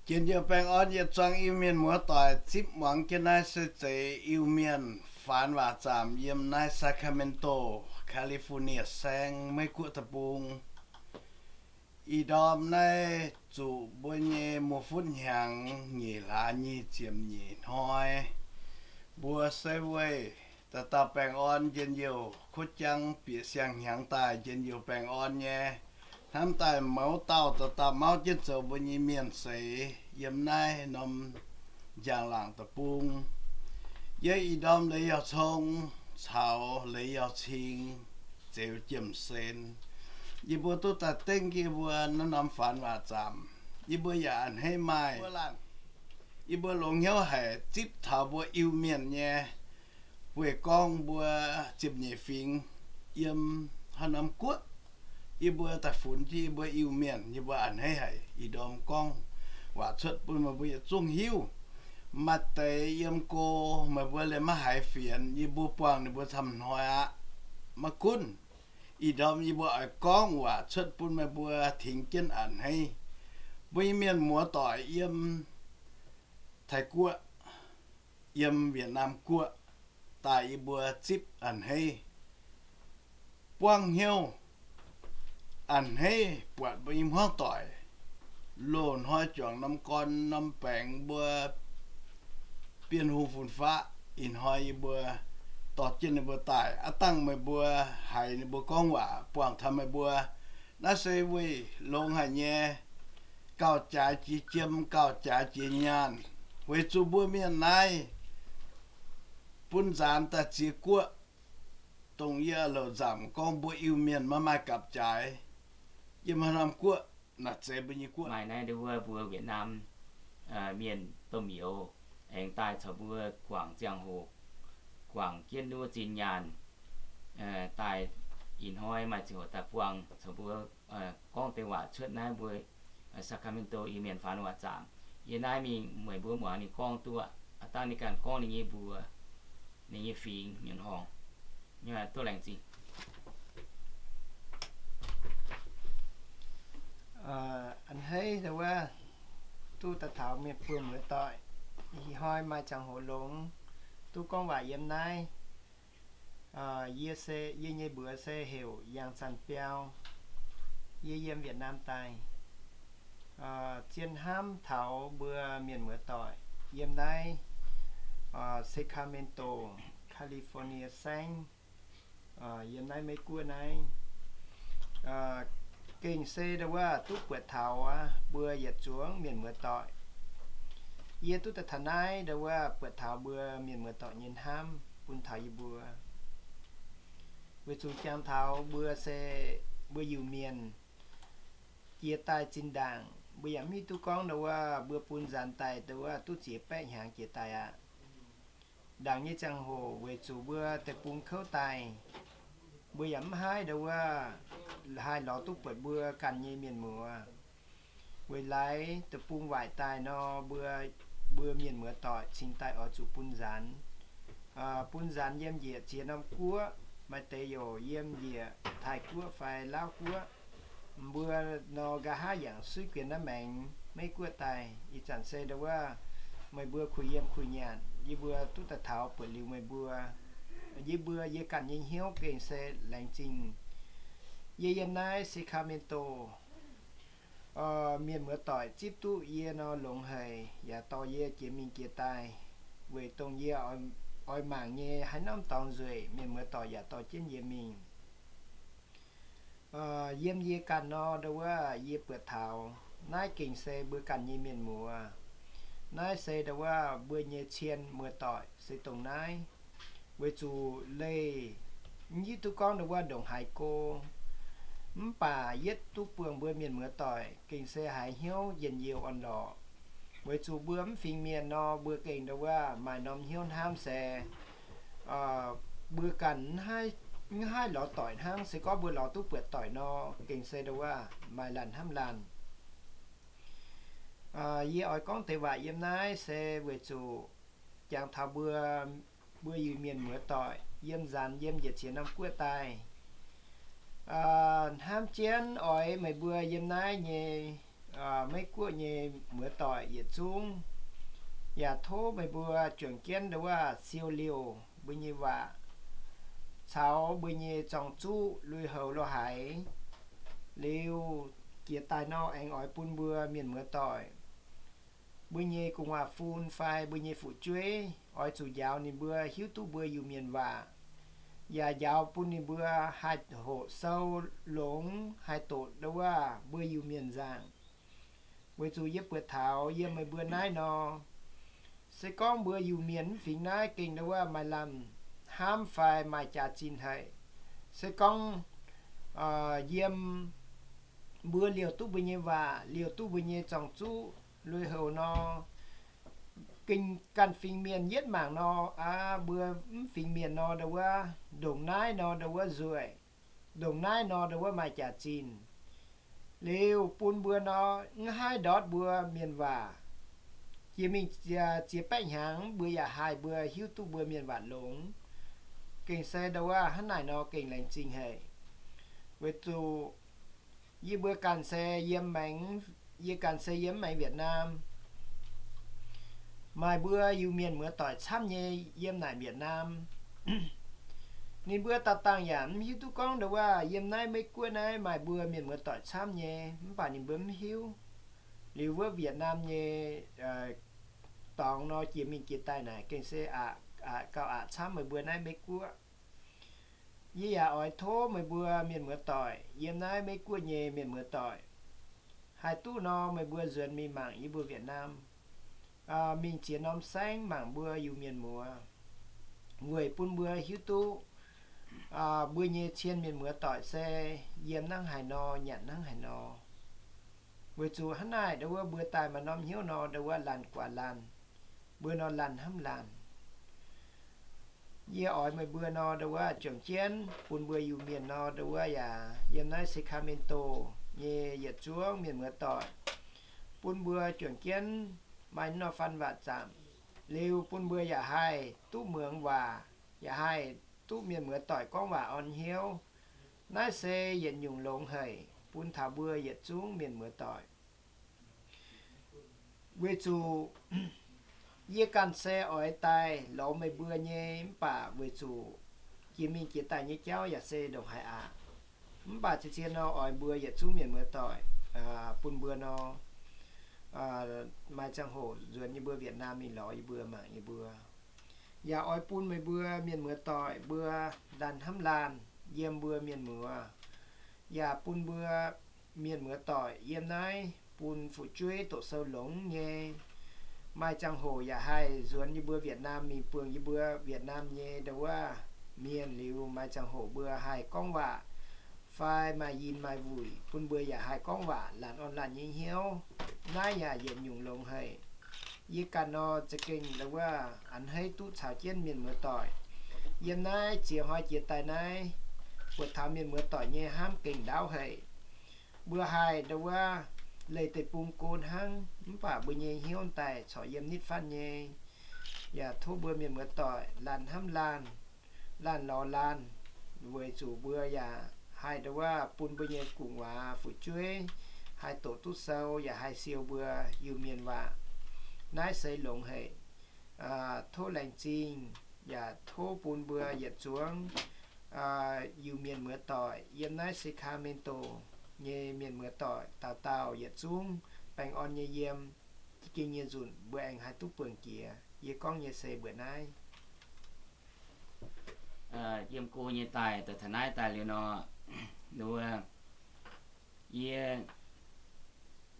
Njien-youh baengh orn yietc zuangx Iu-Mienh muoz-doic zipv muangx jienv naaiv se zeiz Iu-Mienh faanx waac zaamc yiem naaiv Sacramento, California saengv, Meiv Guoqv deic-bung. Ih ndorm naaiv zuqc mbuo nyei muoz-fun hnyangx nyic hlaax nyic ziepc nyeic hnoi. Mbuo se weih dauh dauh baengh orn njien-youh kuv jangv bieqc siang-hnyangx daaih njien-youh baengh orn nyei. Hnamv daaih mouz dauh dauh dauh mauv jienv zoux mbuo nyei mienh seix yiem naaiv norm njang-laangc deic-bung. Yie ih ndorm Leiz Yauh Cong caux Leiz Yauh Cing, Zeux Jiem-Sen, yie mbuo duqv daaih dengv yie mbuo naaiv norm faanx waac zaamc. Yie mbuo yaac a'hneiv maaih, yie mbuo longx hnyouv haic zipv taux mbuo Iu-Mienh nyei weih gorngv mbuo ziepc nyeic fingx yiem haaix norm guoqv, yie mbuo daaih funx jienv yie mbuo Iu-Mienh, yie mbuo a'hneiv haic. Ih ndorm gorngv waac cuotv bun meih mbuo yietc zungv hiuv. Maaih deix yiem go, meih mbuo liemh maiv haiz fienx, yie mbuo buangh ninh mbuo camv hnoi aqv. Maiv gunv, ih ndorm yie mbuo oix gorngv waac cuotv bun meih mbuo tengx jienv a'hneiv. Mbuo nyei mienh muoz-doic yiem Taiv Guoqv, yiem Wietc Naam Guoqv daaih yie mbuo zipv a'hneiv, buangv hnyouv, a'hneiv buatc mbuo nyei hmuangv doic, loz-hnoi juangc norm gorn norm baengx mbuo Bienh Hungh fun-faqv. Ih hnoi yie mbuo dorh jienv ninh mbuo daaih, aav dangh meih mbuo haiz ninh mbuo gorngv waac buangh taux meih mbuo. Naaiv se weih longx haic nyei, gauh jaaix jiex jiem, gauh jaaix jiex nyaanh, weic zuqc mbuo mienh naaiv bun nzaanx daaih ziex guoqv, dongh yie louc nzamc gorngv mbuo Iu-Mienh maiv maaih gapv-jaaix yiem haaix norm guoqv, naaic zeiz mbuo nyei guoqv. Maaih naaiv ndau wuov mbuo Wietc Naam mienh domh youz aengx daaih caux mbuo guangc ziangh hoc, guangc jienv wuov zinh nyaanh daaih. Ih hnoi maaih ziangh hoc daaih buangh caux mbuo gorngv deix waac cuotv naaiv mbuo Sacramento Iu-Mienh faanx waac zaamc. Yie naaiv mingh meih mbuo muangx ninh gorngv duqv, aav dangh ninh ganh gorngv ninh nyei mbuox, ninh nyei fingx, mienh horngh. Duqv laengz zingh. A'hneiv ndau wuov duqv daaih taux mienh buo muoz-doic. Ih hnoi maaih ziangh hoc longx duqv gorngv waac yiem naaiv. Yie se, yie nyei mbuox se heuc Yangh Zanc Biau. Yie yiem Wietc Naam daaih. Zien hnamv taux mbuo mienh muoz-doic yiem naaiv Sacramento, California saengv, yiem naaiv Meiv Guoqv naaiv. Gengh se ndau wuov duqv buatc taux aqv, mbuo yietc zungv mienh muoz-doic. Yie duqv daaih taux naaiv ndau wuov buatc taux mbuo mienh muoz-doic nyei hnamv bun taux yie mbuo. Weic zuqc jangx taux mbuo se mbuo Iu-Mienh jiex daaih zinh ndaangc, mbuo yaac mv hiuv duqv gorngv ndau wuov mbuo bun nzaanx daaih ndau wuov duqv ziex baeqv hnyangx jiex daaih aqv. Ndaangc nyei ziangh hoc weic zuqc mbuo deic-bung kouv daaih, mbuo yaac mv haih ndau wuov haih lorz duqv buatc mbuo ganh nyei mienh muoz. Weic laaix deic-bung waaic daaih nor, mbuo, mbuo mienh muoz-doic cingx daaih oix zuqc bun nzaanx. Bun nzaanx yiem njiec ziex norm guoqv, maaih deix youc yiem njiec Taiv Guoqv fai Laauv Guoqv. Mbuo nor nqa'haav yaac suiv guenx naaiv maengx Meiv Guoqv daaih. Ih zanc se ndau wuov meih mbuo kuh yiem kuh nyanc, yie mbuo duqv daaih taux buatc liuz meih mbuo. Yie mbuo, yie ganh nyei hnyouv gengh se laengz zingh. Yie yiem naaiv Sacramento, mienh muoz-doic zipv duqv yie nor longx haic, yaac dorh yie jiex mingh jiex daaih, weic dongh yie oix mangc nyei haaix norm dorngx nzueic, mienh muoz-doic yaac dorh jienv yie mingh. Yiem yie ganh nor ndau wuov yie buatc taux naaiv gengh se mbuo ganh nyei mienh muoz. Naaiv se ndau wuov mbuo nyei cien muoz-doic se dongh naaiv. Weic zuqc leih mv hiuv duqv gorngv ndau wuov ndongc haaix go, mv baac yietv duqv buangh mbuo mienh muoz-doic gengh se haiz hnyouv njien-youh orn-lorqc. Weic zuqc mbuo mv fingx mienh nor, mbuo gengh ndau wuov maaih norm hnyouv hnamv se mbuo ganh mv haih lorz doic hnangv. Se gorngv mbuo lorz duqv buatc doic nor, gengh se ndau wuov maaih laanh hnamv laanh. Yie oix gorngv deix waac yiem naaiv se weic zuqc jangx taux mbuo, mbuo Iu-Mienh muoz-doic yiem nzaanx yiem njiec ziex norm guoqv daaih, hnamv jienv oix meih mbuo yiem naaiv nyei Meiv Guoqv nyei muoz-doic yietc zungv, yaac tov meih mbuo juangc jienv ndau wuov siou liouh mbuo nyei waac caux mbuo nyei zorng-zuqv lui-houx lo haic. Liuz jiex daaih nor aengx oix bun mbuo mienh muoz-doic, mbuo nyei gu'nguaaz-fun fai mbuo nyei fu'jueiv, oix zuqc njaaux ninh mbuo hiuv duqv mbuo Iu-Mienh waac, yaac njaaux bun ninh mbuo haih hoqc sou longx, haih doqc ndau wuov mbuo Iu-Mienh nzaangc. Weic zuqc yie buatc taux yiem meih mbuo naaiv nor, se gorngv mbuo Iu-Mienh mv fingx naaiv gengh ndau wuov maaih lamh hnamv fai maaih jaax-zinh haic. Se gorngv yiem mbuo liouh duqv mbuo nyei waac, liouh duqv mbuo nyei zorng-zuqv lui-houx nor, gengh ganh fingx mienh yietv mangc nor, aa, mbuo mv fingx mienh nor ndau wuov ndongc naaiv nor ndau wuov nzueic, ndongc naaiv nor ndau wuov maaih jaax-zinh. Liuz bun mbuo nor mv haih ndortv mbuo mienh waac. Jiex mingh ziex baeqv hnyangx mbuo yaac haih mbuo hiuv duqv mbuo mienh waac longx. Gengh se ndau wuov hnangv naaic nor gengh laengz zingh haic. Weic zuqc yie mbuo ganh se yiem maengx, yie ganh se yiem maengx Việt Nam. Maaih mbuo Iu-Mienh muoz-doic camv nyei yiem naaic Việt Nam. Ninh mbuo dauh dangh yaac mv hiuv duqv gorngv ndau wuov yiem naaiv Meiv Guoqv naaiv maaih mbuo mienh muoz-doic camv nyei, mv baac ninh mbuo mv hiuv. Liuz wuov Việt Nam nyei dorngx nor jiex mingh jiex daaih naaic gengh se aqc, gauh aqc camv meih mbuo naaiv Meiv Guoqv. Yie yaac oix tov meih mbuo mienh muoz-doic yiem naaiv Meiv Guoqv nyei mienh muoz-doic, haih duqv nor meih mbuo nzuonx mingh mangc yie mbuo Việt Nam, mingh ziex norm saengv mangc mbuo Iu-Mienh muoz, weic bun mbuo hiuv duqv mbuo nyei cien mienh muoz-doic se yiem hnangv haaix nor, nyanc hnangv haaix nor. Weic zuqc hnangv naaic ndau wuov mbuo daaih maaih norm hnyouv nor ndau wuov laanh guaax laanh, mbuo nor laanh hnamv laanh. Yie oix meih mbuo nor ndau wuov juangc jienv bun mbuo Iu-Mienh nor ndau wuov yaac yiem naaiv Sacramento nyei yietc zungv mienh muoz-doic, bun mbuo juangc jienv maaih norm faan waac zaamc, liuz bun mbuo yaac haih duqv muangx waac, yaac haih duqv mienh muoz-doic gorngv waac orn hnyouv. Naaiv se yietc nyungc longx haic bun taux mbuo yietc zungv mienh muoz-doic. Weic zuqc yie ganh se oix daaih lorz meih mbuo nyei, mv baac weic zuqc jiex mingh jiex daaih nyei jauv yaac se ndongc haaix aqc. Mv baac zien-zien nor oix mbuo yietc zungv mienh muoz-doic bun mbuo nor maaih ziangh hoc nzuonx yie mbuo Việt Nam mingh lorz yie mbuo, mangc yie mbuo. Yaac oix bun meih mbuo mienh muoz-doic mbuo laanh hnamv laanh yiem mbuo mienh muoz, yaac bun mbuo mienh muoz-doic yiem naaiv bun fu'jueiv doqc sou longx nyei. Maaih ziangh hoc yaac haih nzuonx yie mbuo Việt Nam mingh buangh yie mbuo Việt Nam nyei ndau wuov mienh liuz, maaih ziangh hoc mbuo haih gorngv waac fai maaih yinh maaih wuic bun mbuo yaac haih gorngv waac laanh orn laanh nyei hnyouv. Naaiv yaac yietc nyungc longx haic. Yie ganh nor za'gengh ndau wuov a'hneiv duqv caux jienv mienh muoz-doic yiem naaiv ziex hnoi jiex daaih naaiv, buatc taux mienh muoz-doic nyei hnamv gengh ndaauv haic. Mbuo haih ndau wuov leih deic-bung go hnangv, mv baac mbuo nyei hnyouv daaih corc yiem nitv fatv nyei. Yaac tov mbuo mienh muoz-doic laanh hnamv laanh, laanh lorz laanh, weic zuqc mbuo yaac haih ndau wuov bun mbuo nyei gu'nguaaz fu'jueiv haih doqc duqv sou, yaac haih siou mbuo Iu-Mienh waac. Naaiv se longx haic. Tov laengz zingh, yaac tov bun mbuo yietc zungv Iu-Mienh muoz-doic yiem naaiv Sacramento nyei mienh muoz-doic dauh dauh yietc zungv baengh orn nyei yiem. Ging nyei nzunc mbuo aengx haih duqv buangh jiex. Yie gorngv nyei se mbuoqc naaiv. Yiem go nyei daaih, daaih taux naaiv daaih liuz nor, wuov, yie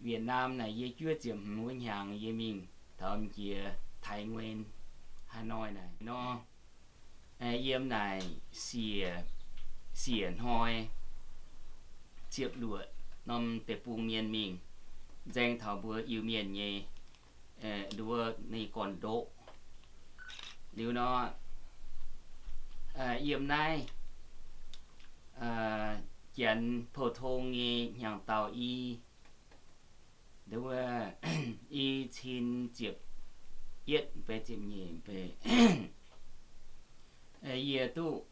Việt Nam naaic yie juov ziepc hmz wuov hnyangx yie mingh taux m'jiex Thái Nguyên, Hà Nội naaic nor, yiem naaic siec, siec hnoi ziepc luoqc norm deic-bung mienh mingh nzaeng taux mbuo Iu-Mienh nyei, nduov nyei gorn-ndoqv. Liuz nor, yiem naaiv Janx pou-tong nyei hnyangx-daauh i, nduov i cin ziepc yietv, yie duqv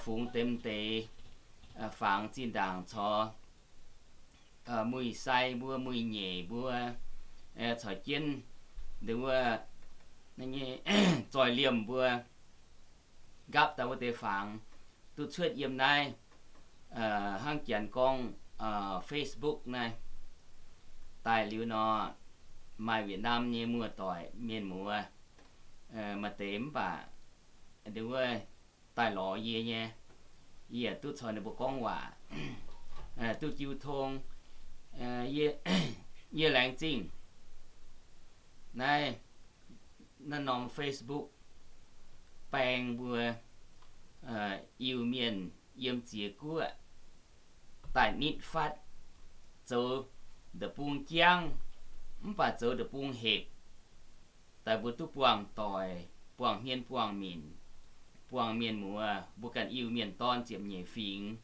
fungx deix fangx zinh ndaangc caux muic sai mbuo, muic nyeic mbuo, caux jienv nduov wuov nyei zoih liemh mbuo nqaapv daaih wuov deix fangx duqv cuotv yiem naaiv, hnangv janx gorngv Facebook naaiv. Daaih liuz nor, maaih Vietnam nyei muoz-doic mienh muoz, maaih deix mv baac nduov wuov daaih lorz yie nyei, yie duqv caux ninh mbuo gorngv waac, duqv jiu tong. Yie laengz zingh naaiv, naaiv norm Facebook baeng mbuo Iu-Mienh yiem ziex guoqv daaih nitv fatv, zoux deic-bung jangv, mv baac zoux deic-bung hepc, daaih mbuo duqv buangh doic, buangh hmien buangh minc, buangh mienh muoz, mbuo ganh Iu-Mienh dorn ziepc nyeic fingx,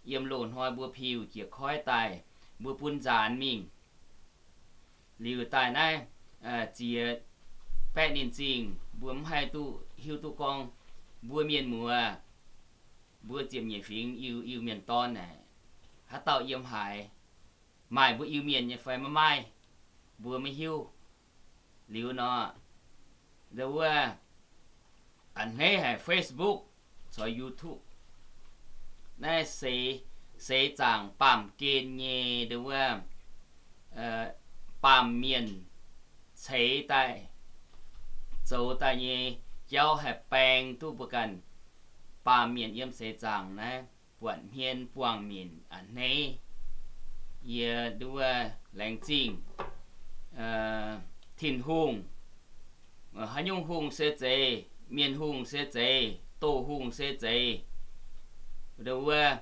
yiem loz-hnoi mbuo piuh jiez koiv daaih, mbuo bun nzaanx mingh. Liuz daaih naaiv ziex baeqv ninh zingh, mbuo mv haih duqv hiuv duqv gorngv mbuo mienh muoz, mbuo ziepc nyeic fingx Iu-Mienh dorn naaic, haaix dauh yiem haaix, maaih mbuo Iu-Mienh nyei fai maiv maaih, mbuo maiv hiuv. Liuz nor, nduov wuov a'hneiv haic Facebook caux YouTube naaiv seix, seix zaangc baamh gen nyei nduov wuov baamh mienh ceix daaih, zoux daaih nyei jauv haih baeng duqv mbuo ganh baamh mienh yiem seix zaangc naaiv buatc hmien buangh minc a'hneiv. Yie nduov wuov laengz zingh Tin-Hungh. Haaix nyungc hungh se zeiz, mienh hungh se zeiz, doh hungh se zeiz, nduov wuov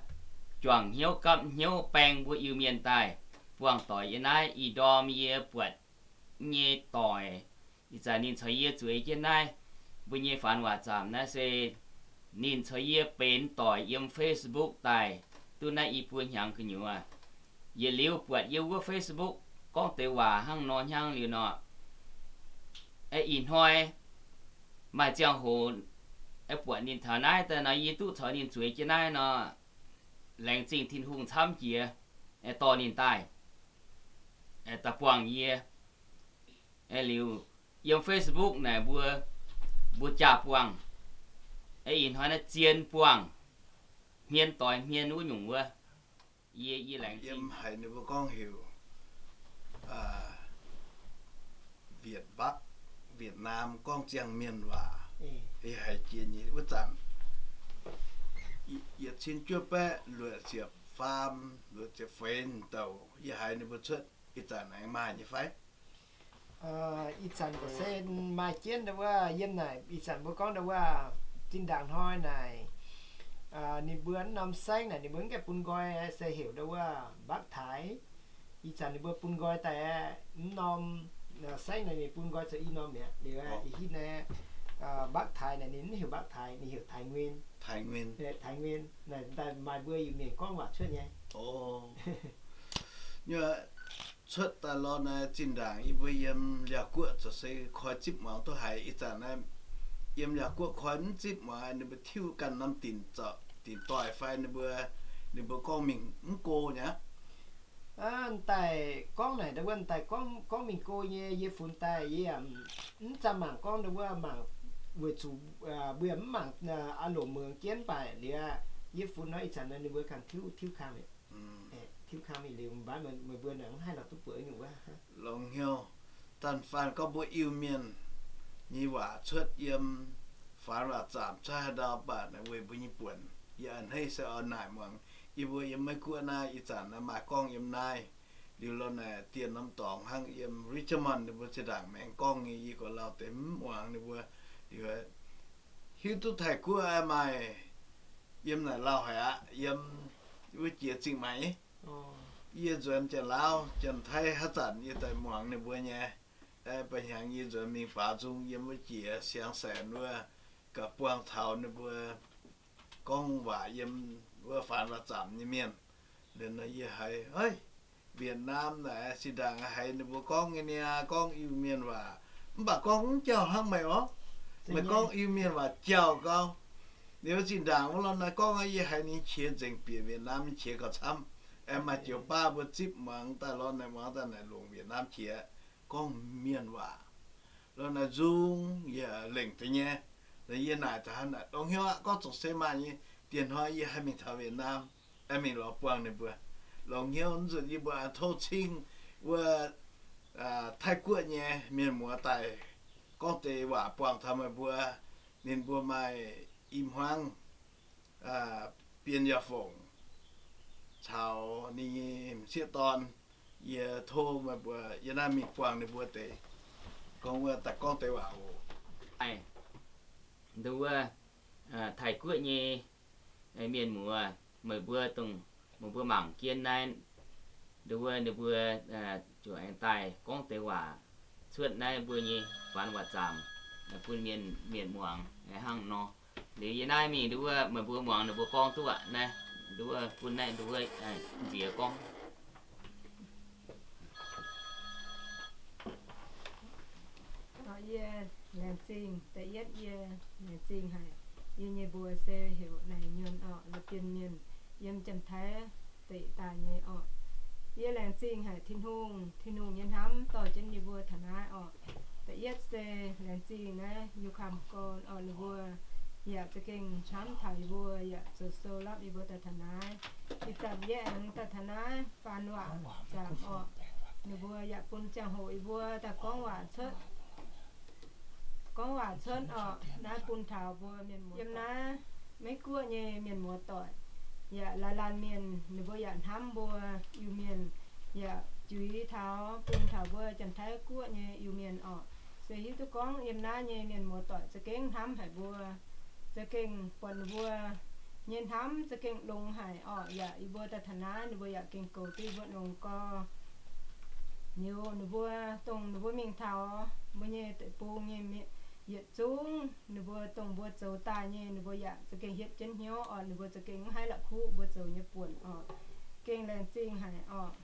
juangc hnyouv gapv hnyouv baeng mbuo Iu-Mienh daaih buangh doic yiem naaiv. Ih ndorm yie buatc nyei doic, ih zanc ninh caux yie zueiz jienv naaiv, mbuo nyei Faanx Waac Zaamc naaiv se ninh caux yie benx doic yiem Facebook daaih duqv naaiv i buo hnyangx gu'nyuoz. Yietc liuz buatc yie wuov Facebook gorngv deix waac hnangv nor hnyangx liuz nor, ih hnoi maaih ziangh hoc buatc ninh taux naaiv daaih nor, yie duqv caux ninh zueiz jienv naaiv nor, laengz zingh Tin-Hungh camv jiex, dorh ninh daaih, daaih buangh yie. Liuz yiem Facebook naaic mbuo, mbuo jaa-buangh, ih hnoi naaiv zien buangh, hmien doix hmien wuov nyungc wuov. Yie, yie laengz zingh. Yiem haiz ninh mbuo gorngv heuc Vietnam, Vietnam gorngv ziangh mienh waac, yie haiz jiex nyei wuov zanc, yietc cin juov baeqv luoqc ziepc faam, luoqc ziepc feix douc, yie haiz ninh mbuo cuotv ih zanc aengx maaih nyei fai? Ih zanc se maaih jienv nduov wuov, yiem naaic ih zanc mbuo gorngv nduov wuov, zinh ndaangc hnoi naaic, ninh mbuo norm saengv naaic ninh mbuo mv gaengh bun nqoi, se heuc nduov wuov mbakv taaix. Ih zanc ninh mbuo bun nqoi daaih aqv, mv norm saengv naaic ninh bun nqoi zoux i norm mi'aqv. Liuz ih hitv naaiv mbakv taaix naaic ninh mv heuc mbakv taaix, ninh heuc Thái Nguyên. Thái Nguyên. Naaic daaih maaih mbuo Iu-Mienh gorngv waac cuotv nyei. Cuotv daaih lorz naaiv zinh ndaangc yie mbuo yiem Liaauc Guoqv zoux se koi zipv muangx duqv haiz. Ih zanc naaiv yiem Liaauc Guoqv koi mv zipv muangx, ninh mbuo tiuv ganh norm dinc zoux dinc doic fai ninh mbuo, ninh mbuo gorngv mingh mv go nyei. Daaih gorngv naaic, daaih wuov daaih gorngv mingh go nyei, yie funx daaih yie yaac mv zanc mangc gorngv daaih wuov mangc weic zuqc mbuo yaac mv mangc aa loc muangx jienv baac liuz, yie funx nor ih zanc ninh mbuo kangx tiuv, tiuv kang, tiuv kang mingh liuz mv baac meih mbuo naaic mv haih lorz duqv buoz nyungc wuov. Longx hnyouv, da'faanh gorngv mbuo Iu-Mienh nyei waac cuotv yiem Faanx Waac Zaamc cuotv haaix ndau baac naaic weic mbuo nyei buonc. Yie a'hneiv se oix naaic muangx yie mbuo yiem Meiv Guoqv naaiv ih zanc naaiv maaih gorngv yiem naaiv. Liuz lorz naaic dien norm dorngx hnangv yiem Richmond ninh mbuo zinh ndaangc maengx gorngv nyei, yie gorx-lauh deix mv muangx ninh mbuo. Liuz hiuv duqv Taiv Guoqv maaih yiem naaic lauh haic aqv, yiem wuov jiex Zingh Maix. Yie nzuonx Janx-Lauv Janx-Taiv haaix zanc yie daaih muangx ninh mbuo nyei. Ba'hnyangx yie nzuonx mingh baaux nzung yiem wuov jiex Siang Saen wuov, ga'buangh taux ninh mbuo gorngv waac yiem wuov Faanx Waac Zaamc nyei mienh. Liuz nor yie haiz, Vietnam naaic zinh ndaangc haiz ninh mbuo gorngv nyei niaa, gorngv Iu-Mienh waac, mv baac gorngv mv jauh hnangv meih orv. Meih gorngv Iu-Mienh waac jauh gau. Liuz zinh ndaangc wuov lorz naaiv gorngv yie haiz ninh qiex nzengc bieqc Vietnam nyei qiex gauh camv. aengx maaih joux baav mbuo zipv muangx daaih lorz naaic, muangx daaih naaic longc Việt Nam qiex gorngv mienh waac. Lorz naaic nzung yaac lengc deix nyei. Yie naaic taux naaic longx hnyouv aqv, gorngv zoux se maaih nyei. Dieh hnoi yie haih mingh taux Việt Nam, mingh lorz buangh ninh mbuo. Longx hnyouv nzunc yie mbuo tov cing wuov Taiv-Guoqv nyei mienh muoz daaih gorngv deix waac buangh taux meih mbuo. Ninh mbuo maaih i hmuangv Bienh Yauh Fongc caux ninh nyei m'sieqv dorn. Yie tov meih mbuo yie naaiv mingh buangh ninh mbuo deix, gorngv wuov daaih gorngv deix waac oc. Nduov, Taiv-Guoqv nyei mienh muoz, meih mbuo dongh meih mbuo mangc jienv naaiv, nduov, ninh mbuo ziouc aengx daaih gorngv deix waac cuotv naaiv mbuo nyei Faan Waac Zaamc bun mienh, mienh muangx hnangv nor. Liuz yie naaiv mingh nduov, meih mbuo muangx ninh mbuo gorngv duqv aqv naaiv. Nduov bun naaiv nduov nziex gorngv. Yie laengz zingh, da'yietv yie laengz zingh haic yie nyei mbuox se heuc Naaic Nyuonh orqc, la'bienh mienh yiem Janx-Taiv deic daaih nyei orqc. Yie laengz zingh haic Tin-Hungh, Tin-Hungh nyei hnamv dorh jienv yie mbuo taux naaiv orqc. Da'yietv se laengz zingh naaiv Yukam Gorn orqc, ninh mbuo yaac za'gengh hnamv taux yie mbuo, yaac zoux sou lopv yie mbuo daaih taux naaiv. Ih zanc yie aengx daaih taux naaiv Faan Waac Zaamc orqc, ninh mbuo yaac bun ziangh hoc yie mbuo daaih gorngv waac cuotv, gorngv waac cuotv orqc, naaiv bun taux mbuo mienh muoz yiem naaiv Meiv Guoqv nyei mienh muoz doic, yaac laanh laanh mienh ninh mbuo yaac hnamv mbuo Iu-Mienh, yaac juix taux bun taux mbuo Janx-Taiv Guoqv nyei Iu-Mienh orqc. Se hiuv duqv gorngv yiem naaiv nyei mienh muoz doic za'gengh hnamv haic mbuo, za'gengh buatc ninh mbuo nyei hnamv za'gengh longx haic orqc. Yaac yie mbuo daaih taux naaiv ninh mbuo yaac gengh goux duqv mbuo longx gorx. Liuz ninh mbuo dongh ninh mbuo mingh taux mbuo nyei deic-bung nyei yietc zungv, ninh mbuo dongh mbuo zoux daaih nyei ninh mbuo yaac za'gengh hietv jienv hnyouv orqc. Ninh mbuo za'gengh mv haih la'kuqv mbuo zoux nyei buonc orqc. Gengh laengz zingh haic orqc.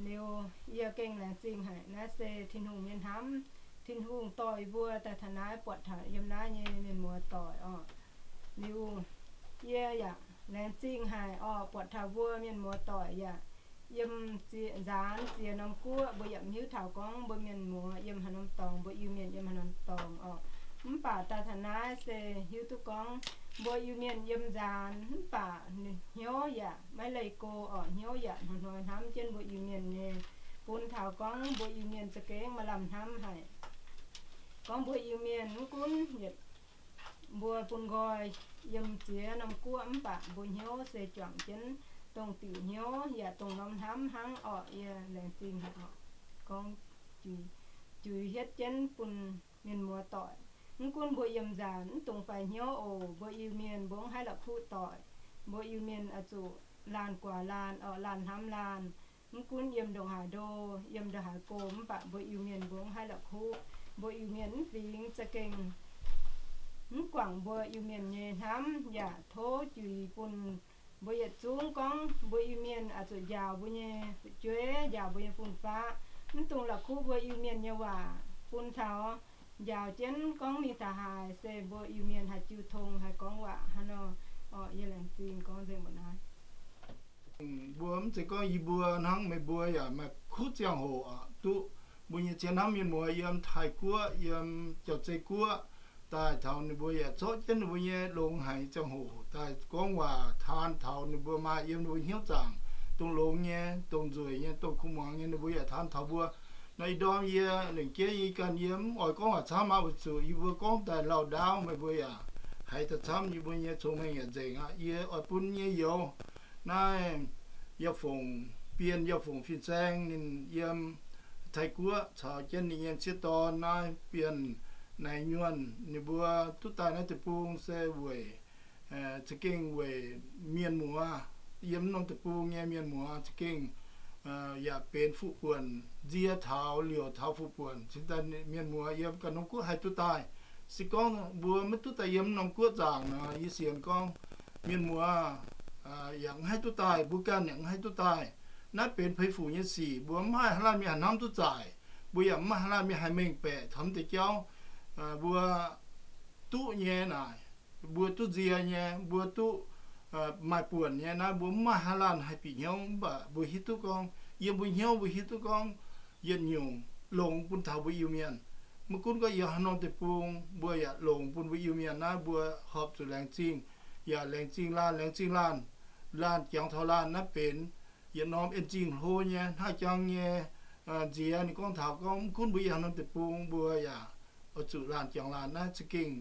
Liuz yie gengh laengz zingh haic. Naaiv se Tin-Hungh nyei hnamv. Tin-Hungh dorh yie mbuo daaih taux naaiv buatc taux yiem naaiv nyei mienh muoz doic orqc. Liuz yie yaac laengz zingh haic orqc, buatc taux mbuo mienh muoz doic yaac yiem nzaanx ziex norm guoqv, mbuo yaac mv hiuv taux gorngv mbuo mienh muoz yiem haaix norm dorngx, mbuo Iu-Mienh yiem haaix norm dorngx orqc. Mv baac daaih taux naaiv se hiuv duqv gorngv mbuo Iu-Mienh yiem nzaanx mv baac hnyouv yaac maiv leih go orqc. Hnyouv yaac hnoi-hnoi hnamv jienv mbuo Iu-Mienh nyei, bun taux gorngv mbuo Iu-Mienh za'gengh maaih lamh hnamv haic. Gorngv mbuo Iu-Mienh mv gunv yietc mbuo bun nqoi yiem ziex norm guoqv mv baac mbuo hnyouv se juangc jienv dongh diuc hnyouv yaac dongh norm hnamv hnangv orqc. Yie laengz zingh haic orqc. Gorngv juix hietv jienv bun mienh muoz doic. Mv gunv mbuo yiem nzaanx mv dungx faix hnyouv oc. Mbuo Iu-Mienh mbuo mv haih la'kuqv doic. Mbuo Iu-Mienh oix zuqc laanh guaax laanh orqc, laanh hnamv laanh. Mv gunv yiem ndongc haaix ndo, yiem ndongc haaix go mv baac mbuo Iu-Mienh mbuo mv haih la'kuqv. Mbuo Iu-Mienh mv fingx za'gengh mv guangc mbuo Iu-Mienh nyei hnamv yaac tov juix bun mbuo yietc zungv gorngv mbuo Iu-Mienh oix zuqc njaaux mbuo nyei fu'jueiv, njaaux mbuo nyei fun-faqv, mv dungx la'kuqv mbuo Iu-Mienh nyei waac bun taux njaaux jienv gorngv mingh taux haaix se mbuo Iu-Mienh haih jiu tong, haih gorngv waac hnangv nor. Orqc, yie laengz zingh gorngv nzengc mbuoqc naaiv. Mbuo mv zeiz gorngv yie mbuo hnangv, meih mbuo yaac maaih kuv ziangh hoc duqv mbuo nyei zien hnamv mienh muoz yiem Taiv-Guoqv, yiem Jauv-Zei Guoqv daaih taux ninh mbuo yaac zorqv jienv ninh mbuo nyei longx haic ziangh hoc daaih gorngv waac taan taux ninh mbuo maaih yiem ninh mbuo hnyouv zaangc dongh longx nyei, dongh nzueic nyei, dongh kuv muangx nyei, ninh mbuo yaac taan taux mbuo. Nor ih ndorm yie lengc jeiv yie ganh yie mv oix gorngv waac camv aqv, weic zuqc yie mbuo gorngv daaih lauh ndaauv, meih mbuo yaac haiz daaih camv, yie mbuo nyei cong-mengh yaac nzengc aqv. Yie oix bun nyei youz naaiv Yauh Fongc, Bienh Yauh Fongc fin-saeng ninh yiem Taiv-Guoqv caux jienv ninh nyei m'sieqv dorn naaiv Bienh Naaiv Nyuonh, ninh mbuo duqv daaih naaiv deic-bung se weic za'gengh weic mienh muoz, yiem norm deic-bung nyei mienh muoz za'gengh yaac benx fuqv buonc, nzie taux liouc taux fuqv buonc, cingx daaih mienh muoz yiem ganh norm guoqv haih duqv daaih. Se gorngv mbuo maiv duqv daaih yiem norm guoqv zaangc nor, yie sienx gorngv mienh muoz yaac mv haih duqv daaih, mbuo ganh yaac mv haih duqv daaih. Naaiv benx peix fuc nyei sic, mbuo mv maaih haaix laanh mienh haih hnamv duqv zaaic, mbuo yaac mv maaih haaix laanh mienh haih mengh baeqc taux mv deix jauv mbuo duqv nyei naaic, mbuo duqv nzie nyei, mbuo duqv maaih buonc nyei naaiv, mbuo mv maaih haaix laanh haih bieqc hnyouv. Mv baac mbuo hiuv duqv gorngv, yiem mbuo hnyouv mbuo hiuv duqv gorngv yietc nyungc longx bun taux mbuo Iu-Mienh. Maiv gunv gorngv yiem haaix norm deic-bung mbuo yaac longx bun mbuo Iu-Mienh naaiv, mbuo horpc zuqc laengz zingh, yaac laengz zingh laanh, laengz zingh laanh, laanh jangx taux laanh naaiv benx yietc norm en zingh hlo nyei, hnangv jangx nyei nziex. Ninh gorngv taux gorngv mv gunv mbuo yiem haaix norm deic-bung mbuo yaac oix zuqc laanh jangx laanh naaiv za'gengh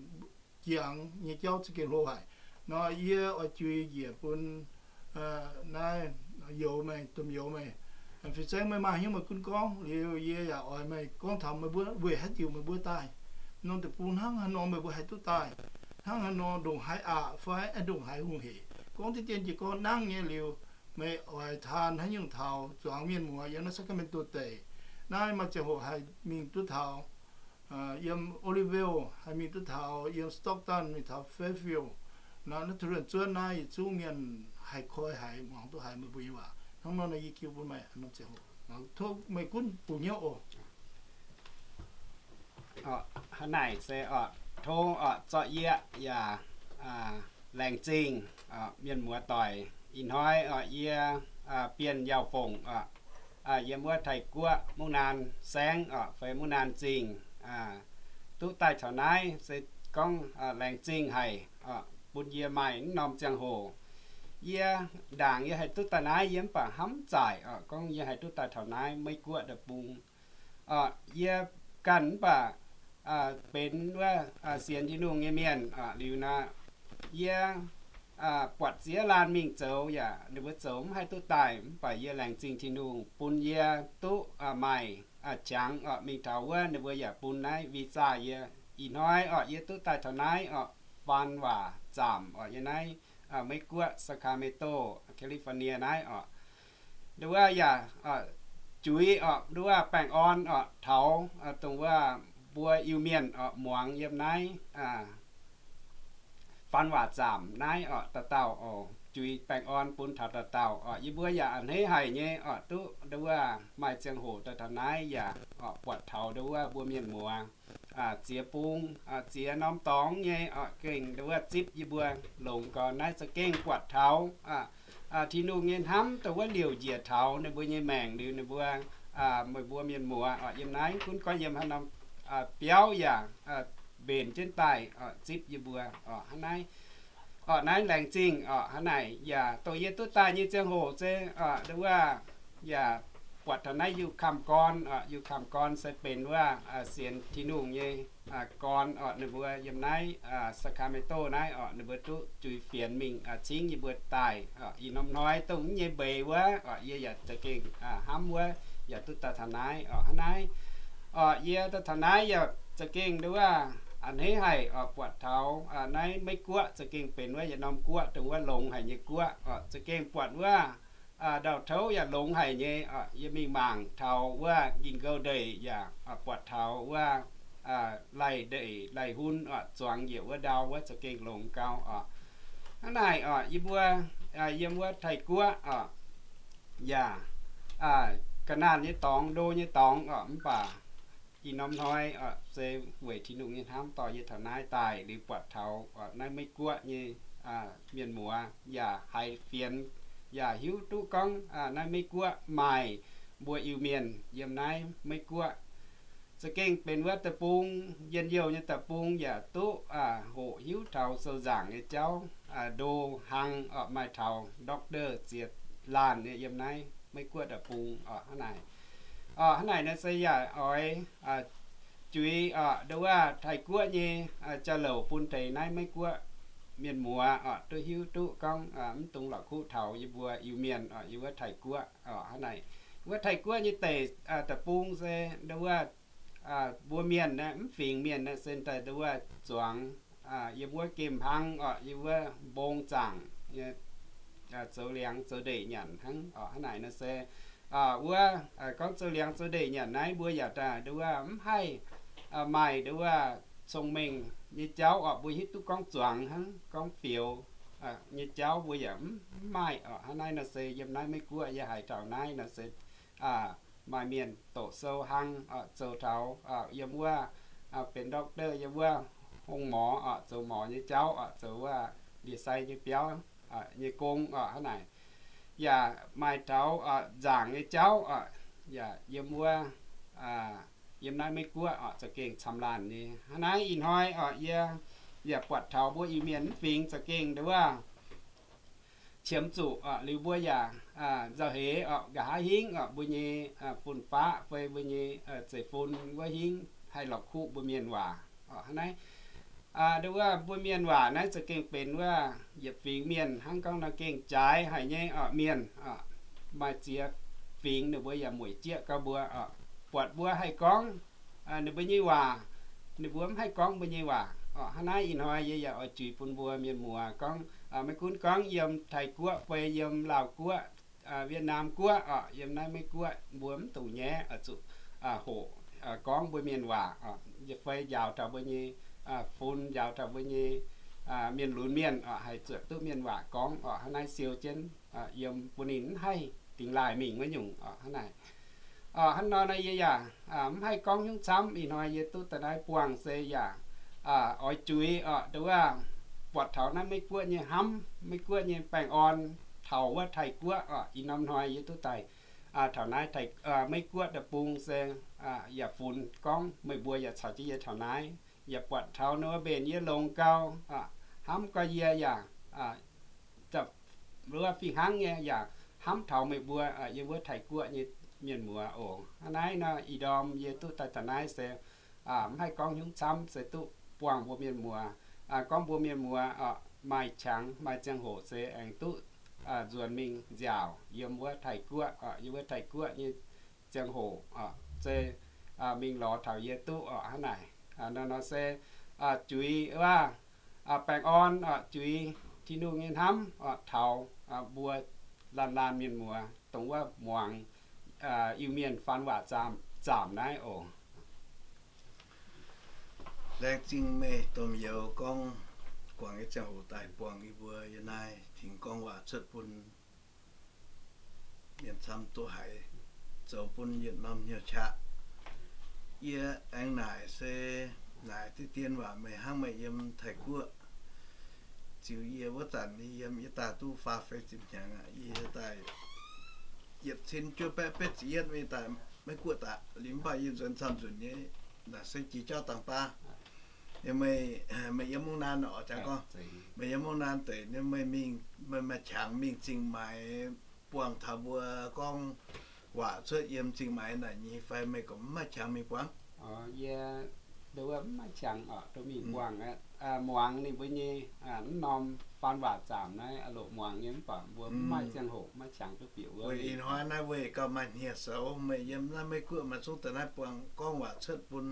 jangx nyei jauv za'gengh hlo haic. Nor yie oix juix njiec bun naaiv youz meih, domh youz meih, fin-saeng meih maaih hnyouv meih gunv gorngv. Liuz yie yaac oix meih gorngv taux meih mbuo weic haaix diuc meih mbuo daaih norm deic-bung, hnangv haaix nor meih mbuo haih duqv daaih, hnangv haaix nor, ndongc haaix aqc fai ndongc haaix hungh hec. Gorngv diqv dien jiez gorn nangv nyei liuz, meih oix taan haaix nyungc taux zuangx mienh muoz yiem naaiv Sacramento deic. Naaiv maaih ziangh hoc haih mingh duqv taux yiem Oroville, haih mingh duqv taux yiem Stockton, mingh taux Fairfield. Naaiv, naaiv Turen zuonv naaiv yietc zungv mienh haih koi haiz, muangx duqv haiz meih mbuo nyei waac. Hnangv nor naaiv yie jiu bun meih norm ziangh hoc, tov meih gunv bungx hnyouv oc. Hnangv naaic se oc, tov oc, zorqv yie yaac laengz zingh mienh muoz doic. Ih hnoi oc, yie Bienh Yauh Fongc oc, yiem wuov Taiv-Guoqv Mungv Naan Saengv oc, fai Mungv Naan Zingh, duqv daaih taux naaiv se gorngv laengz zingh haic bun yie maaih wuov norm ziangh hoc. Yie ndaangc yie haih duqv daaih naaiv, yie mv baac hnamv zaaic oc, gorngv yie haih duqv daaih taux naaiv Meiv Guoqv deic-bung. Yie ganh mv baac benx wuov sienx Tin-Hungh nyei mienh liuz nor, yie buatc ziex laanh mingh zoux yaac ninh mbuo zoux mv haih duqv daaih, mv baac yie laengz zingh Tin-Hungh bun yie duqv maaih qangx oc mingh taux wuov, ninh mbuo yaac bun naaiv visa yie. Ih hnoi oc, yie duqv daaih taux naaiv oc, faan waac zaamc oc, yiem naaiv Meiv Guoqv Sacramento, California naaiv oc. Nduov wuov yaac juix oc, nduov wuov baengh orn oc, taux dongh wuov mbuo Iu-Mienh oc muangx yiem naaiv faan waac zaamc naaiv oc, dauh dauh oc, juix baengh orn bun taux dauh dauh oc. Yie mbuo yaac a'hneiv haic nyei oc, duqv nduov wuov maaih ziangh hoc daaih taux naaiv yaac oc buatc taux nduov wuov mbuo mienh muoz ziex bung, ziex norm dorngx nyei oc, gengh nduov wuov zipv yie mbuo longx gau. Naaiv za'gengh buatc taux Tin-Hungh nyei hnamv dongh wuov liouc njiec taux ninh mbuo nyei maengc liuz ninh mbuo, meih mbuo mienh muoz oc, yiem naaiv gunv gorngv yiem haaix norm biauv yaac mbenc jienv daaih oc, zipv yie mbuo oc, hnangv naaiv. Oc, naaiv laengz zingh oc, hnangv naaic yaac dongh yie duqv daaih nyei ziangh hoc se oc, nduov wuov yaac buatc taux naaiv Yukam Gorn oc. Yukam Gorn se benx wuov sienx Tin-Hungh nyei gorn oc, ninh mbuo yiem naaiv Sacramento naaiv oc, ninh mbuo duqv juix fienx mingh cingv yie mbuo daaih oc. Ih norm hnoi dongh nyei mbeix wuov oc, yie yaac za'gengh hnamv wuov yaac duqv daaih taux naaiv oc, hnangv naaiv. Oc, yie daaih taux naaiv yaac za'gengh nduov wuov a'hneiv haic oc, buatc taux naaiv Meiv Guoqv za'gengh benx wuov yietc norm guoqv dongh wuov longx haic nyei guoqv oc, za'gengh buatc wuov ndau-touv yaac longx haic nyei oc. Yie mingh mangc taux wuov Ging-Ngouh Ndeic yaac buatc taux wuov lai-ndeic lai-hun oc, zuangx njiec wuov ndau wuov za'gengh longx gau oc. Hnangv naaic oc, yie mbuo yiem wuov Taiv-Guoqv oc, yaac ga'naanh nyei dorngx, ndo nyei dorngx oc, mv baac ih norm hnoi oc, se weic Tin-Hungh nyei hnamv dorh yie taux naaiv daaih liuz buatc taux naaiv Meiv Guoqv nyei mienh muoz yaac haiz fienx, yaac hiuv duqv gorngv naaiv Meiv Guoqv maaih mbuo Iu-Mienh yiem naaiv Meiv Guoqv. Za'gengh benx wuov deic-bung, njien-youh nyei deic-bung, yaac duqv hoqc hiuv taux sou nzaangc nyei jauv, ndo hlang oc, maaih taux doctor ziex laanh nyei yiem naaiv Meiv Guoqv deic-bung oc, hnangv naaic. Oc, hnangv naaic nor se yaac oix juix oc, nduov wuov Taiv-Guoqv nyei jauv-louc bun deix naaiv Meiv Guoqv mienh muoz oc duqv hiuv duqv gorngv mv dungx la'kuqv taux yie mbuo Iu-Mienh oc, yiem wuov Taiv-Guoqv oc, hnangv naaic. Wuov Taiv-Guoqv nyei deic, deic-bung se nduov wuov mbuo mienh naaiv, mv fingx mienh naaiv se daaih nduov wuov zuangx yiem wuov gemh hnangv oc, yiem wuov mbong zaangc, zoux liangx zoux ndeic nyanc hnangv oc, hnangv naaic nor se wuov gorngv zoux liangx zoux ndeic nyanc naaiv mbuo yaac daaih nduov wuov mv haih maaih nduov wuov cong-mengh nyei jauv oc, mbuo hiuv duqv gorngv zuangx hnangv, gorngv fioux nyei jauv mbuo yaac mv maaih oc, hnangv naaiv nor se yiem naaiv Meiv Guoqv yie haiz taux naaiv nor se maaih mienh doqc sou hlang oc, zoux taux yiem wuov benx doctor, yiem wuov hongh morx oc, zoux morx nyei jauv oc, zoux wuov ndie-sai nyei biauv nyei gong oc. Hnangv naaic yaac maaih taux nzaangc nyei jauv oc, yaac yiem wuov, yiem naaiv Meiv Guoqv oc, za'gengh camv laanh nyei. Hnangv naaiv ih hnoi oc, yie yaac buatc taux mbuo Iu-Mienh mv fingx za'gengh nduov qiemx zuqc oc, liuz mbuo yaac nzauh heix oc, nqa'haav hingv oc, mbuo nyei fun-faqv fai mbuo nyei zeiv-fun wuov hingv haih la'kuqv mbuo mienh waac oc. Hnangv naaiv nduov wuov mbuo mienh waac naaiv za'gengh benx wuov yietc fingx mienh hnangv gorngv nor gengh jaaix haic nyei oc, mienh oc, maaih ziex fingx ninh mbuo yaac mueic jieqv gau mbuo oc, buatc mbuo haih gorngv ninh mbuo nyei waac, ninh mbuo mv haih gorngv mbuo nyei waac oc. Hnangv naaiv ih hnoi yie yaac oix juix bun mbuo mienh muoz gorngv, maiv gunv gorngv yiem Taiv Guoqv fai yiem Laauh Guoqv, Wietnam Guoqv oc, yiem naaiv Meiv Guoqv mbuo mv dungx nyaiv oc, zuqc hoqc gorngv mbuo mienh waac oc, fai njaaux taux mbuo nyei fun, njaaux taux mbuo nyei mienh lunx mienh oc, haih zuotc duqv mienh waac gorngv oc. Hnangv naaiv siou jienv yiem bun ninh mv haih dingx laaih mingh wuov nyungc oc. Hnangv naaiv oc, hnangv nor naaiv yie yaac mv haih gorngv hnyouv camv. Ih hnoi yie duqv daaih naaiv buangh se yaac oix juix oc, nduov wuov buatc taux naaiv Meiv Guoqv nyei hnamv, Meiv Guoqv nyei baengh orn taux wuov Taiv Guoqv oc. Ih norm hnoi yie duqv daaih taux naaiv Meiv Guoqv deic-bung se yaac funx gorngv meih mbuo yaac caux jienv yie taux naaiv, yaac buatc taux ninh mbuo mbenc yie longx gau, hnamv gau yie yaac wuov fih hnangv nyei yaac hnamv taux meih mbuo yiem wuov Taiv Guoqv nyei mienh muoz oc. Hnangv naaiv nor ih ndorm yie duqv daaih taux naaiv se mv haih gorngv hnyouv camv, se duqv buangh mbuo mienh muoz, gorngv mbuo mienh muoz maaih qangx maaih ziangh hoc se aengx duqv nzuonx mingh nziaauc yiem wuov Taiv Guoqv, yiem wuov Taiv Guoqv nyei ziangh hoc se mingh lorz taux yie duqv oc. Hnangv naaic nor se juix wuov baengh orn oc, juix Tin-Hungh nyei hnamv oc, taux mbuo laanh laanh mienh muoz dongh wuov muangx Iu-Mienh faan waac zaamc naaiv oc. Laengz zingh meih domh youz gorngv guangc nyei ziangh hoc daaih buangh yie mbuo yiem naaiv tengx gorngv waac cuotv bun mienh camv duqv haiz, zoux bun yietc norm hnyouv qaqv. Yie aengx naaic se naaic diqv dien waac meih hnangv meih yiem Taiv Guoqv ziux yie wuov zanc, yie yiem yie daaih duqv faah feix ziepc hnyangx aqv. Yie daaih yietc cin juov baeqv betv ziepc yietv mingh daaih Meiv Guoqv daaih, liuz mv baac yie nzuonx camv nzunc nyei naaic se jiex jauv dangh baav. Meih, meih yiem mungv naanv oc, jangx gorngv meih yiem mungv naanv deix, meih mingh, meih maaih qangx mingh Zingh Maix buangh taux mbuo gorngv waac cuotv yiem Zingh Maix naaic nyei fai meih gorngv mv maaih qangx mingh buangh? Yie nduov mv maaih qangx oc, duqv mingh buangh aqv. Muangx ninh mbuo nyei mv norm faan waac zaamc naaiv, loc muangx nyei, mv baac mbuo mv maaih ziangh hoc, mv maaih qangx duqv bieqc wuov. Weic ih hnoi naaiv weic gauh maaih hniev-soux, meih yiem naaiv Meiv Guoqv maaih zungv daaih naaiv buangh gorngv waac cuotv bun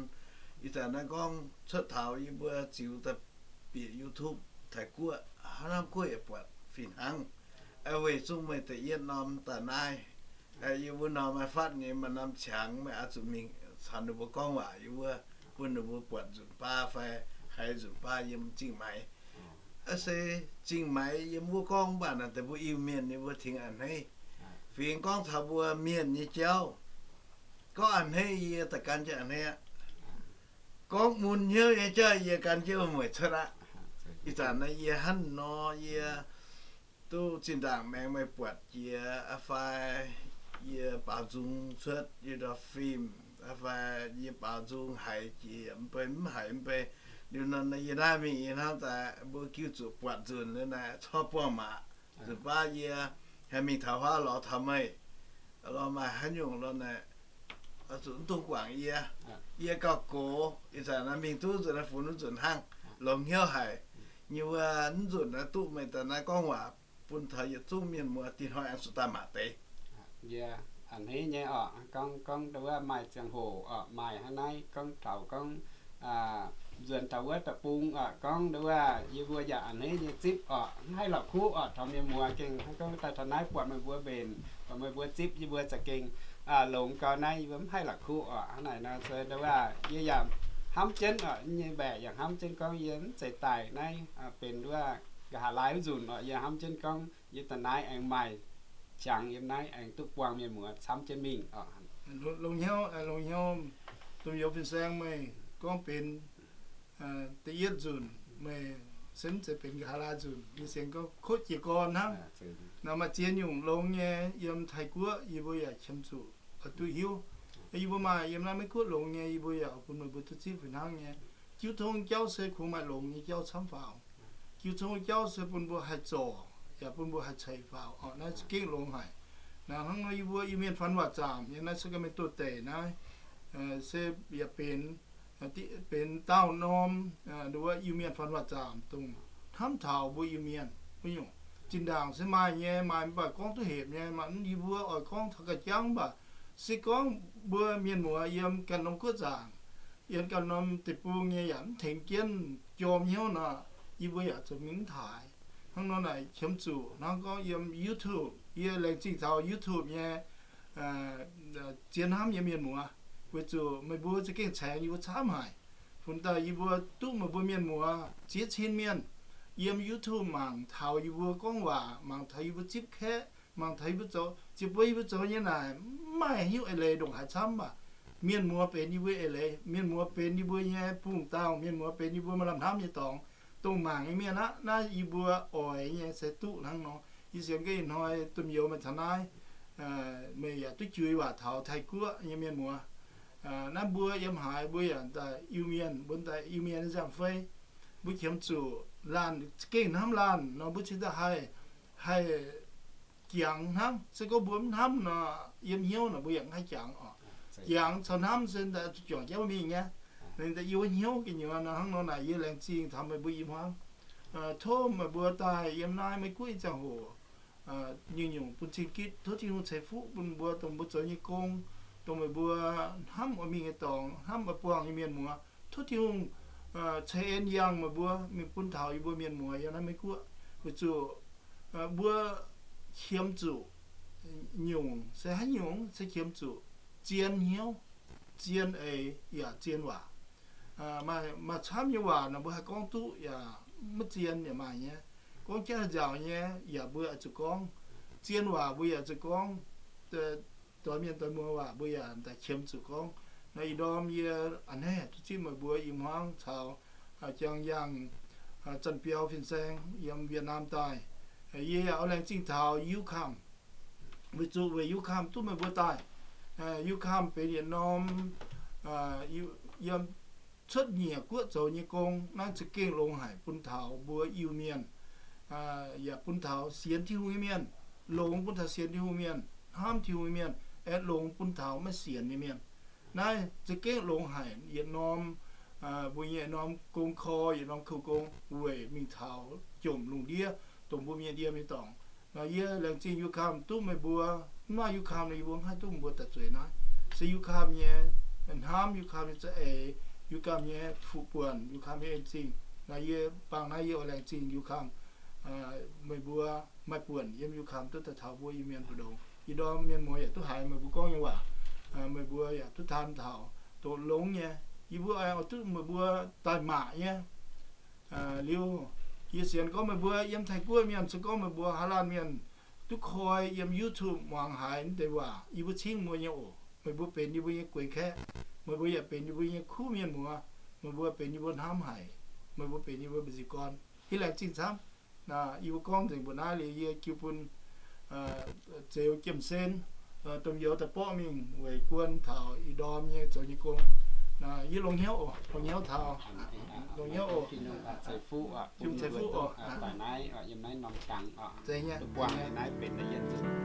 ih zanc naaiv gorngv cuotv taux yie mbuo ziux daaih bieqc YouTube Taiv Guoqv, haaix norm guoqv yaac buatc fih hnangv. Weic zuqc meih da'yietv norm daaih naaiv, yie mbuo norm maaih fatv nyei maaih norm qangx, meih oix zuqc mingh caux ninh mbuo gorngv waac, yie mbuo bun ninh mbuo buatc nzunc baav fai haiz nzunc baav yiem Zingh Maix. Se Zingh Maix yiem wuov gorngv mv baac naaic deix mbuo Iu-Mienh yie mbuo tengx a'hneiv. Fingx gorngv taux mbuo mienh nyei jauv, gorngv a'hneiv yie da'gan jienv a'hneiv aqv. Gorngv mun hnyouv nyei jauv yie gan jienv mueic cuotv aqv. Ih zanc naaiv yie hnangv nor yie duqv zinh ndaangc maengx meih buatc jiex aqv fai, yie baaux nzung cuotv yie ndau fim aqv fai, yie baaux nzung haiz jiex mv bei mv haiz mv bei. Liuz nor yie naaiv mingh yie hnamv daaih mbuo giu zuqc buatc nzunc liuz naaic corc buangh mangc. Nzunc baav yie haih mingh taux huaav lorz taux meih, lorz maaih haaix nyungc lorz naaic, zuqc mv dungx guangc yie. Yie gauh gox, ih zanc naaiv mingh duqv nzunc naaiv funx duqv nzunc hnangv, longx hnyouv haic. Nyei wuov mv nzunc naaiv duqv meih daaih naaiv gorngv waac bun taux yietc zungv mienh muoz, dinh hnoi aengx zuqc daaih mangc deix. Yie a'hneiv nyei oc, gorngv, gorngv nduov maaih ziangh hoc oc, maaih hnangv naaiv gorngv taux gorngv nzuonx taux wuov deic-bung oc, gorngv nduov yie mbuo yaac a'hneiv nyei zipv oc, mv haih la'kuqv oc, taux mienh muoz gengh hnangv gorngv daaih taux naaiv buatc meih mbuo mbenc, buatc meih mbuo zipv yie mbuo za'gengh longx gau naaiv, yie mbuo mv haih la'kuqv oc. Hnangv naaic nor se nduov yie yaac hnamv jienv oc, nyei mbaeqc yaac hnamv jienv gorngv yie mv zeiz daaih naaiv benx nduov nqa'haav laai wuov nzunc oc, yie hnamv jienv gorngv yie daaih naaiv aengx maaih qangx yiem naaiv aengx duqv buangh mienh muoz camv jienv mingh oc. Longx hnyouv, longx hnyouv, domh youz fin-saeng meih gorngv benx da'yietv nzunc meih se mv zeiz benx nqa'haav laai nzunc. Yie sienx gorngv kotv jiez gorn hnangv. Naaiv maaih ziex nyungc longx nyei yiem Taiv-Guoqv, yie mbuo yaac qiemx zuqc oix duqv hiuv. Yie mbuo maaih yiem naaiv Meiv-Guoqv longx nyei, yie mbuo yaac bun meih mbuo duqv zipv fih hnangv nyei. Jiu tong jauv se kungx maaih longx nyei jauv camv faaux. Jiu tong jauv se bun mbuo haih zorc yaac bun mbuo haih ceix faaux. Naaiv za'gengh longx haic. Naaiv hnangv nor yie mbuo Iu-Mienh faan waac zaamc nyei naaiv sacrament doh deic naaiv se yaac benx benx daauh norm wuov Iu-Mienh faan waac zaamc dongh hnamv taux mbuo Iu-Mienh wuov nyungc. Zinh ndaangc se maaih nyei, maaih mv baac gorngv duqv hepc nyei. Maaih yie mbuo oix gorngv taux ga'jangv mv baac se gorngv mbuo mienh muoz yiem ganh norm guoqv zaangc, yiem ganh norm deic-bung nyei yaac mv tengx jienv jorm hnyouv nor, yie mbuo yaac zoux mingh mv taaix. Hnangv nor naaic qiemx zuqc hnangv gorngv yiem YouTube, yie laengz zingh taux YouTube nyei zien hnamv nyei mienh muoz, weic zuqc meih mbuo za'gengh caengx yie mbuo camv haic. Funx daaih yie mbuo duqv meih mbuo mienh muoz ziex cin mienh yiem YouTube mangc taux yie mbuo gorngv waac, mangc taux yie mbuo zipv kaeqv, mangc taux yie mbuo zoux, ziouc buo yie mbuo zoux nyei naaic mv maaih hnyouv eix leiz ndongc haaix camv aac. Mienh muoz benx yie mbuo eix leiz, mienh muoz benx yie mbuo nyei bungx dauh, mienh muoz benx yie mbuo maaih lamh hnamv nyei dorngx. Dongh mangc nyei mienh aqv, naaiv yie mbuo oix nyei se duqv hnangv nor. Yie sienx gaax ih hnoi domh youz meih taux naaiv, meih yaac duqv jui waac taux Taiv-Guoqv nyei mienh muoz. Naaiv mbuo yiem haaix mbuo yaac daaih Iu-Mienh, mbuo daaih Iu-Mienh nyei nzangc-fei. Mbuo qiemx zuqc laanh za'gengh hnamv laanh nor mbuo cingx daaih haih, haih jangx hnangv. Se gorngv mbuo mv hnamv nor, yiem hnyouv nor mbuo yaac mv haih jangx oc. Jangx caux hnamv se daaih zuqc juangc jienv mingh nyei. Ninh daaih yiem wuov hnyouv gu'nyuoz nor hnangv nor naaic yie laengz zingh taux meih mbuo i hmuangv. Tov meih mbuo daaih yiem naaiv Meiv-Guoqv nyei ziangh hoc nyungc-nyungc bun cing gitv. Tov Tin-Hungh ceix fuqv bun mbuo dongh mbuo zoux nyei gong, dongh meih mbuo hnamv oix mingh nyei dorngx, hnamv oix buangh nyei mienh muoz. Tov Tin-Hungh ceix en yangh meih mbuo mingh bun taux yie mbuo mienh muoz yiem naaiv Meiv-Guoqv. Weic zuqc mbuo qiemx zuqc nyungc se haaix nyungc se qiemx zuqc zien hnyouv, zien eix yaac zien waac. Maaih camv nyei waac nor mbuo haih gorngv duqv yaac maiv zien yaac maaih nyei. Gorngv jauv nzaaux nyei yaac mbuo oix zuqc gorngv. Zien waac mbuo yaac zuqc gorngv. Doix mienh doix muoz waac mbuo yaac daaih qiemx zuqc gorngv. Naaiv ih ndorm yie a'hneiv duqv zipv meih mbuo i hmuangv caux jangx yangh Zanc Biaux fin-saeng yiem Việt Nam daaih. Yie yaac oix laengz zingh taux UCOM, weic zuqc weic UCOM duqv meih mbuo daaih. UCOM benx yietc norm yiem cuotv nyieqc guoqv zoux nyei gong. Naaiv za'gengh longx haic bun taux mbuo Iu-Mienh, yaac bun taux sienx Tin-Hungh nyei mienh, longx bun taux sienx Tin-Hungh mienh, hnamv Tin-Hungh nyei mienh, aengx longx bun taux maiv sienx nyei mienh. Naaiv za'gengh longx haic yietc norm, mbuo nyei yietc norm gong kor, yietc norm kouv gong weic mingh taux jomc lungh ndiev dongh mbuo mienh yiem nyei dorngx. Nor yie laengz zingh UCOM duqv meih mbuo. Mv maaih UCOM nor yie mbuo mv haih duqv mbuo daaih zueiz naaiv. Se UCOM nyei hnamv, UCOM nyei za'eix, UCOM nyei fuqv buonc, UCOM nyei en-zingh. Nor yie bangc naaiv yie oix laengz zingh UCOM. Meih mbuo maaih buonc yiem UCOM duqv daaih taux mbuo Iu-Mienh mbu'ndongx. Ih ndorm mienh muoz yaac duqv haiz meih mbuo gorngv nyei waac, meih mbuo yaac duqv taan taux doqc longx nyei. Yie mbuo aengx oix duqv meih mbuo daaih mangc nyei. Liuz, yie sienx gorngv meih mbuo yiem Taiv-Guoqv mienh, se gorngv meih mbuo Haaix Laanh mienh duqv koi yiem YouTube muangx haiz naaiv deix waac, yie mbuo cingv mbuo nyei oc. Meih mbuo benx yie mbuo nyei gueix kaeqv, meih mbuo yaac benx yie mbuo nyei kuv mienh muoz, meih mbuo benx yie mbuo hnamv haic, meih mbuo benx yie mbuo mbu'ziex gorn. Yie laengz zingh camv. Yie mbuo gorngv nzengc mbuoqc naaiv liuz, yie jiu bun Zeux Jiem-Sen, domh youz daaih borqv mingh weic guon taux ih ndorm nyei zoux nyei gong. Yie longx hnyouv oc, longx hnyouv taux, longx hnyouv oc. Jiem ceix fuqv oc. Daaih naaiv yiem naaiv norm dangx oc. Zeiz nyei. Buangh naaiv benx naaiv yie